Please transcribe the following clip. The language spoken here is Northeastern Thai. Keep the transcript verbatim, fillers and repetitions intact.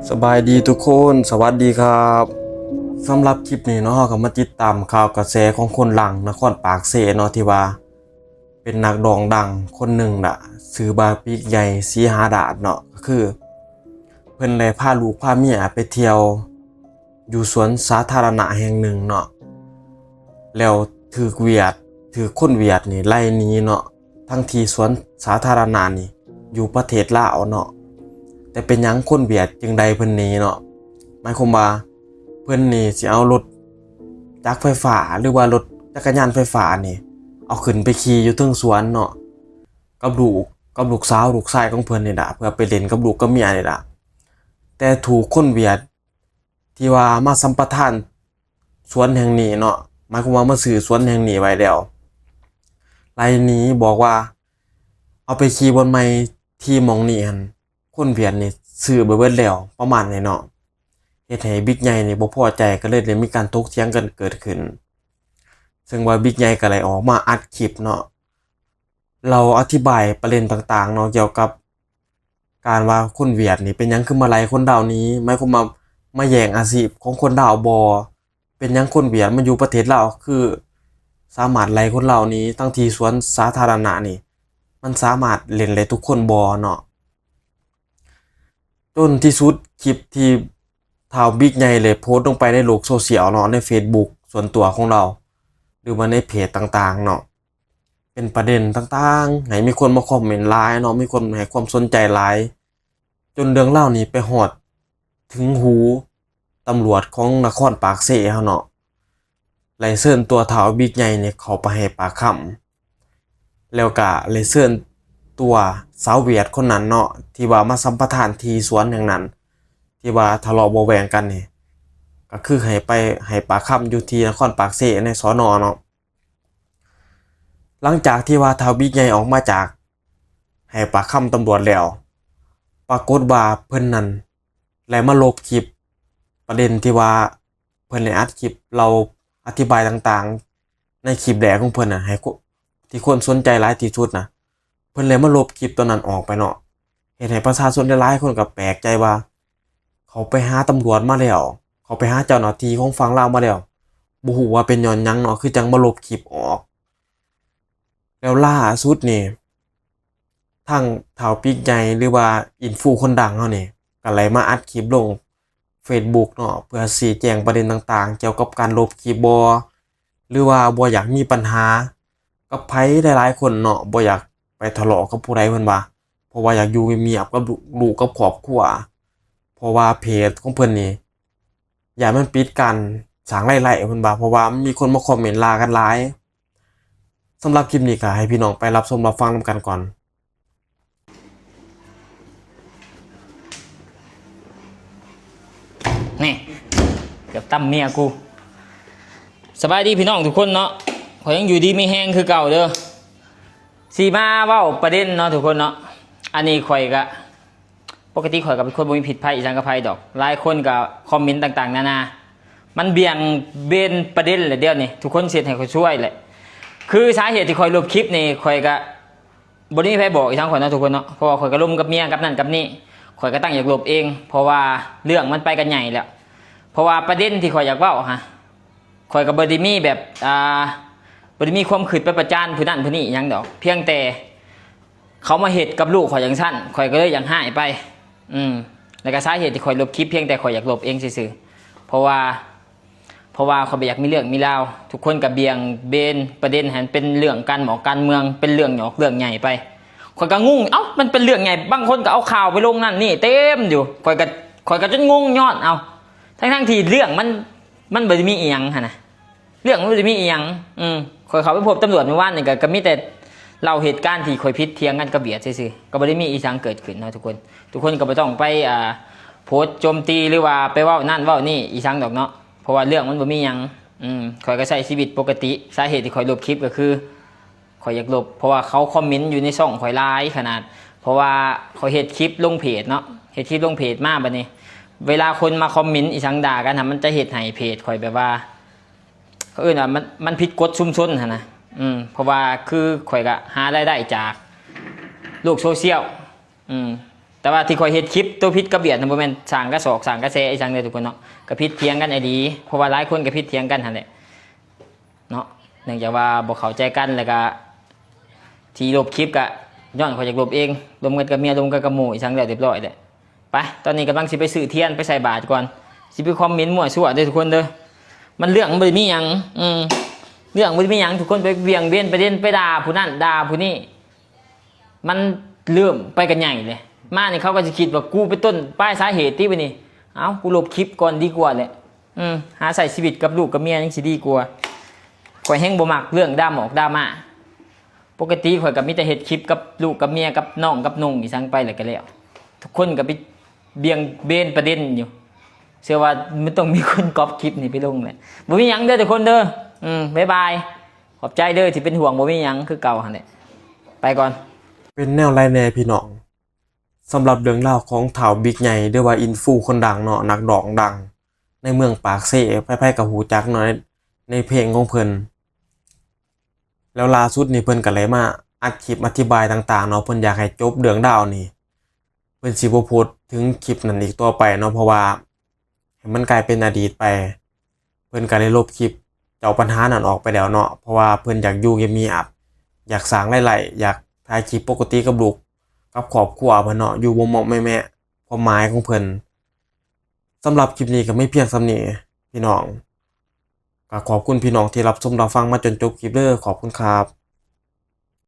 สบายดีทุกคน สวัสดีครับ สำหรับคลิปนี้เนาะ เราก็มาติดตามข่าวกระแสของคนดังนครปากเซเนาะ ที่ว่าเป็นนักร้องดังคนหนึ่งละ ชื่อว่าบิ๊กใหญ่ สีหาดาดเนาะ ก็คือ เพิ่นได้พาลูกพาเมียไปเที่ยว อยู่สวนสาธารณะแห่งหนึ่งเนาะ แล้วถืกเวียด ถืกคนเวียดนี่ไล่หนีเนาะ ทั้งที่สวนสาธารณะนี่อยู่ประเทศลาวเนาะ แต่เป็นหยังคนเวียดจึงไล่เพิ่นหนีเนาะ หมายความว่าเพิ่นนี่สิเอารถจักรไฟฟ้า หรือว่ารถจักรยานไฟฟ้านี่ เอาขึ้นไปขี่อยู่เทิงสวนเนาะ กับลูก กับลูกสาวลูกชายของเพิ่นนี่ล่ะ เพื่อไปเล่นกับลูกกับเมียนี่ล่ะ แต่ถูกคนเวียดที่ว่ามาสัมปทานสวนแห่งนี้เนาะ หมายความว่ามาซื้อสวนแห่งนี้ไว้แล้ว ไล่หนีบอกว่า เอาไปขี่บ่อนใหม่ที่หม่องนี้หั่น คนเวียดนี่ซื้อไปเบิดแล้ว ประมาณนี้เนาะ เฮ็ดให้บิ๊กใหญ่นี่บ่พอใจ ก็เลยได้มีการถกเถียงกันเกิดขึ้น ซึ่งว่าบิ๊กใหญ่ก็เลยออกมาอัดคลิปเนาะ เล่าอธิบายประเด็นต่างๆเนาะ เกี่ยวกับการว่าคนเวียดนี่เป็นหยังคือมาไล่คนลาวหนี หมายความว่ามาแย่งอาชีพของคนลาวบ่ เป็นหยังคนเวียดมาอยู่ประเทศลาวคือสามารถไล่คนลาวหนี ทั้งที่สวนสาธารณะนี่ มันสามารถเล่นได้ทุกคนบ่เนาะ จนที่สุดคลิปที่ท้าวบิ๊กใหญ่เลยโพสต์ลงไปในโลกโซเชียลเนาะ ใน Facebook ส่วนตัวของลาว หรือว่าในเพจต่างๆเนาะ เป็นประเด็นต่างๆ ให้มีคนมาคอมเมนต์หลายเนาะ มีคนให้ความสนใจหลาย จนเรื่องราวนี้ไปฮอดถึงหูตำรวจของนครปากเซเฮาเนาะ ไล่เชิญตัวท้าวบิ๊กใหญ่นี่เข้าไปให้ปากคำ แล้วก็ไล่เชิญตัวสาวเวียดคนนั้นเนาะ ที่ว่ามาสัมปทานที่สวนแห่งนั้น ที่ว่าทะเลาะเบาะแว้งกันนี่ ก็คือให้ไปให้ปากคำอยู่ที่นครปากเซใน สน. เนาะ หลังจากที่ว่าท้าวบิ๊กใหญ่ออกมาจากให้ปากคำตำรวจแล้ว ปรากฏว่าเพิ่นนั่นได้มาลบคลิปประเด็นที่ว่าเพิ่นได้อัดคลิปเล่าอธิบายต่างๆ ในคลิปแรกของเพิ่นน่ะ ให้คน ที่คนสนใจหลายที่สุดน่ะ เพิ่นเลยมาลบคลิปตัวนั้นออกไปเนาะ เฮ็ดให้ประชาชนหลายๆคนก็แปลกใจว่า เขาไปหาตำรวจมาแล้ว เขาไปหาเจ้าหน้าที่ของฝั่งลาวมาแล้ว บ่ฮู้ว่าเป็นย้อนหยังเนาะ คือจั่งมาลบคลิปออก แล้วล่าสุดนี่ ทางท้าวปิ๊กใหญ่หรือว่าอินฟูคนดังเฮานี่ ก็เลยมาอัดคลิปลง Facebook เนาะ เพื่อชี้แจงประเด็นต่างๆ เกี่ยวกับการลบคลิปบ่ หรือว่าบ่อยากมีปัญหากับไผหลายๆคนเนาะ บ่อยากไปทะเลาะกับผู้ใดเพิ่นว่า เพราะว่าอยากอยู่เงียบๆกับลูก ลูกกับครอบครัว เพราะว่าเพจของเพิ่นนี่ ย้านมันปิดกั้นสร้างรายได้เพิ่นว่า เพราะว่ามันมีคนมาคอมเมนต์ด่ากันหลาย สำหรับคลิปนี้ก็ให้พี่น้องไปรับชมรับฟังนำกันก่อน นี่ เกือบตำเมียกู สบายดีพี่น้องทุกคนเนาะ ข่อยยังอยู่ดีมีแฮงคือเก่าเด้อ สิมาเว้าประเด็นเนาะทุกคนเนาะ อันนี้ข่อยก็ ปกติข่อยก็เป็นคนบ่มีพิษภัยอีหยังกับไผดอก หลายคนก็คอมเมนต์ต่างๆนานา มันเบี่ยงเบนประเด็นแหละเดี๋ยวนี้ ทุกคนสิเฮ็ดให้ข่อยซวยแหละ คือสาเหตุที่ข่อยลบคลิปนี่ ข่อยก็ บ่ได้มีไผบอกอีหยังข่อยเนาะทุกคนเนาะ เพราะว่าข่อยก็ลมกับเมียกับนั่นกับนี่ ข่อยก็ตั้งอยากลบเอง เพราะว่าเรื่องมันไปกันใหญ่แล้ว เพราะว่าประเด็นที่ข่อยอยากเว้าฮะ ข่อยก็บ่ได้มีแบบ อ่า บ่ได้มีความคิดไปประจานผู้นั้นผู้นี้อีหยังดอก เพียงแต่เขามาเฮ็ดกับลูกข่อยจั่งซั่น ข่อยก็เลยอยากฮ้ายไป อืม แล้วก็สาเหตุที่ข่อยลบคลิปเพียงแต่ข่อยอยากลบเองซื่อๆ เพราะว่า เพราะว่าข่อยบ่อยากมีเรื่องมีราว ทุกคนก็เบี่ยงเบนประเด็นให้มันเป็นเรื่องการหมอกการเมือง เป็นเรื่องหยอกเรื่องใหญ่ไป ข่อยก็งง เอ้า มันเป็นเรื่องใหญ่ บางคนก็เอาข่าวไปลงนั่นนี่เต็มอยู่ ข่อยก็ ข่อยก็จนงงย้อน เอ้า ทั้งๆที่เรื่องมัน มันบ่ได้มีอีหยังหั้นนะ เรื่องมันบ่ได้มีอีหยัง อืม ข่อยเข้าไปพบตำรวจเมื่อวานนี่ก็ ก็มีแต่เล่าเหตุการณ์ที่ข่อยผิดเถียงกันกับเวียดซื่อๆ ก็บ่ได้มีอีหยังเกิดขึ้นเนาะทุกคน ทุกคนก็บ่ต้องไป อ่า โพสต์โจมตีหรือว่าไปเว้านั่นเว้านี่อีหยังดอกเนาะ เพราะว่าเรื่องมันบ่มีหยัง อืม ข่อยก็ใช้ชีวิตปกติ สาเหตุที่ข่อยลบคลิปก็คือ ข่อยอยากลบ เพราะว่าเขาคอมเมนต์อยู่ในช่องข่อยหลายขนาด เพราะว่าข่อยเฮ็ดคลิปลงเพจเนาะ เฮ็ดคลิปลงเพจมาบัดนี้ เวลาคนมาคอมเมนต์อีหยังด่ากันน่ะ มันจะเฮ็ดให้เพจข่อยแบบว่า เขาเอิ้นว่ามัน มันผิดกฎชุมชนหั้นนะ อืม เพราะว่าคือข่อยก็หารายได้จากโลกโซเชียล อืม แต่ว่าที่ข้อยเฮ็ดคลิปตัวผิดกับเวียดนะ บ่แม่นสร้างกระสอกสร้างกระแสอีสังเด้อทุกคนเนาะ ก็ผิดเถียงกันอีหลี เพราะว่าหลายคนก็ผิดเถียงกันหั่นแหละเนาะ เนื่องจากว่าบ่เข้าใจกัน แล้วก็ที่ลบคลิปก็ย้อนข้อยอยากลบเอง ลมกันกับเมีย ลมกันกับหมู่อีสังแล้วเรียบร้อยแล้ว ไป ตอนนี้กำลังสิไปซื้อเทียนไปใส่บาตรก่อน สิไปคอมเมนต์มั่วซั่วเด้อทุกคนเด้อ มันเรื่องมันบ่ได้มีหยัง อืม เรื่องมันบ่ได้มีหยัง ทุกคนไปเบี่ยงเบนประเด็น ไปด่าผู้นั้นด่าผู้นี้ มันเริ่มไปกันใหญ่เลย มานี่เขาก็สิคิดว่ากูเป็นต้นปลายสาเหตุติบัดนี้ เอ้า กูลบคลิปก่อนดีกว่าแหละ อืม หาใช้ชีวิตกับลูกกับเมียยังสิดีกว่า ข้อยแฮงบ่มักเรื่องดราม่าออกดราม่า ปกติข้อยก็มีแต่เฮ็ดคลิปกับลูกกับเมียกับน้องกับนุ่งอีสังไปแล้วก็แล้ว ทุกคนก็ไปเบี่ยงเบนประเด็นอยู่ เชื่อว่ามันต้องมีคนก๊อปคลิปนี้ไปลงแหละ บ่มีหยังเด้อทุกคนเด้อ อืม บ๊ายบาย ขอบใจเด้อที่เป็นห่วง บ่มีหยัง คือเก่าหั่นแหละ ไปก่อน เป็นแนวใดแน่พี่น้อง สำหรับเรื่องราวของท้าวบิ๊กใหญ่ หรือว่าอินฟูคนดังเนาะ นักร้องดัง ในเมืองปากเซ ไผๆก็ฮู้จักเนาะ ในในเพลงของเพิ่น แล้วล่าสุดนี่เพิ่นก็เลยมาอัดคลิปอธิบายต่างๆเนาะ เพิ่นอยากให้จบเรื่องราวนี่ เพิ่นสิบ่โพสต์ถึงคลิปนั้นอีกต่อไปเนาะ เพราะว่าให้มันกลายเป็นอดีตไป เพิ่นก็ได้ลบคลิปเจ้าปัญหานั้นออกไปแล้วเนาะ เพราะว่าเพิ่นอยากอยู่เงียบๆ อยากสร้างรายได้ อยากถ่ายคลิปปกติกับลูกกับครอบครัวเพิ่นเนาะ อยู่บ่เหมาะแมะๆ ความหมายของเพิ่น สำหรับคลิปนี้ก็มีเพียงส่ำนี้พี่น้อง ก็ขอบคุณพี่น้องที่รับชมรับฟังมาจนจบคลิปเด้อ ขอบคุณครับ